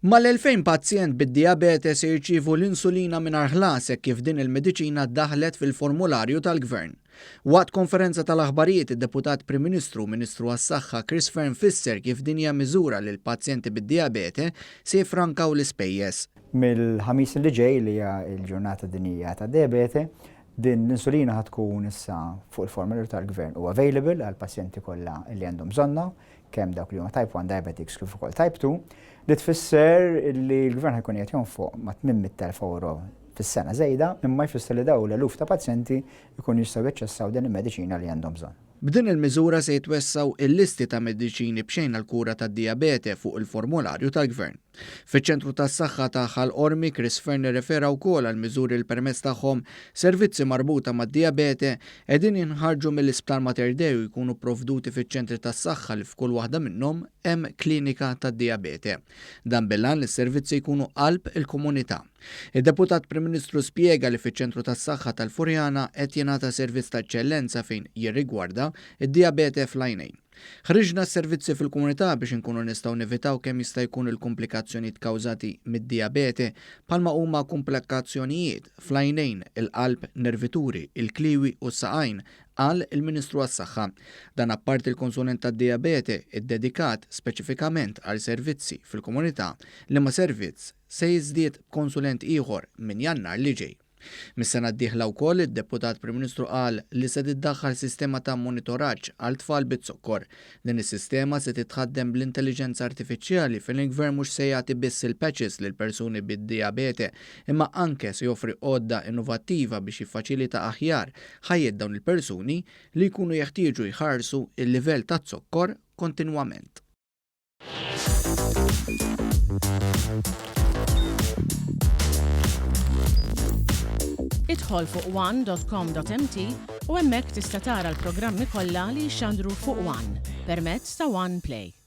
Mal-2,000 pazjent bid-dijabete se jirċievu l-insulina mingħajr ħlas hekk kif din il-mediċina ddaħħlet fil-formularju tal-Gvern. Waqt konferenza tal-aħbarijiet id-Deputat Prim Ministru u Ministru għas-Saħħa Chris Fearne fisser kif din hija miżura li l-pazjenti bid-dijabete se jiffrankaw l-ispejjeż. Mill-Ħamis li ġej li hija l-Ġurnata Dinjija tad-Dijabete, din l-insulina ħa tkun issa fuq il-formularju tal-Gvern u available għall-pazjenti kollha li għandhom bżonnha kemm dawk li huma type 1 diabetics kif ukoll type 2, li tfisser li l-gvern ħajkun qiegħed jonfoq ma' 800,000 euro fis-sena żejda, imma jfisser li dawn l-eluf ta' pazjenti jkunu jistgħu jaċċessaw din il-mediċina li għandhom bżonn. B'din il-miżura se jitwessgħu il-listi ta' mediċini b'xejn għall-kura tad-dijabete fuq il-formolarju tal-Gvern. Fiċ-Ċentru tas-Saħħa ta' Ħal Qormi, Chris Fearne rrefera wkoll għal miżuri li permezz tagħhom servizzi marbuta mad-dijabete qegħdin jinħarġu mill-Isptar Mater Dei u jkunu pprovduti fiċ-ċentri tas-saħħa li f'kull waħda minnhom hemm klinika tad-dijabete. Dan bil-għan li s-servizzi jkunu qalb il-komunità. Id-Deputat Prim Ministru spjega li fiċ-Ċentru tas-Saħħa tal-Furjana qed jingħata servizz ta' eċċellenza fejn jirrigwarda d-dijabete fl-għajnejn. Ħriġna s-servizzi fil-komunità biex inkunu nistgħu nevitaw kemm jista' jkun il-kumplikazzjonijiet kawżati mid-dijabete bħalma huma kumplikazzjonijiet fl-għajnejn, il-qalb, nervituri, il-kliewi u s-saqajn, qal il-Ministru għas-Saħħa. Dan apparti l-konsulent tad-dijabete ddedikat speċifikament għal servizzi fil-komunità, liema servizz se jiżdied b'konsulent ieħor minn Jannar li ġej. Mis-sena d-dieħla wkoll, id-Deputat Prim Ministru qal li se tiddaħħal sistema ta' monitoraġġ għal tfal biz-zokkor. Din is-sistema se titħaddem bl-intelliġenza artifiċjali fejn il-Gvern mhux se jagħti biss il-patches lil persuni bid-dijabete imma anke se joffri għodda innovattiva biex jiffaċilita aħjar ħajjet dawn il-persuni li jkunu jeħtieġu jħarsu l-livell taz-zokkor kontinwament. Idħol fuq one.com.mt u hemmhekk tista' tara l-programmi kollha li jixxandru fuq One permezz ta' One Play.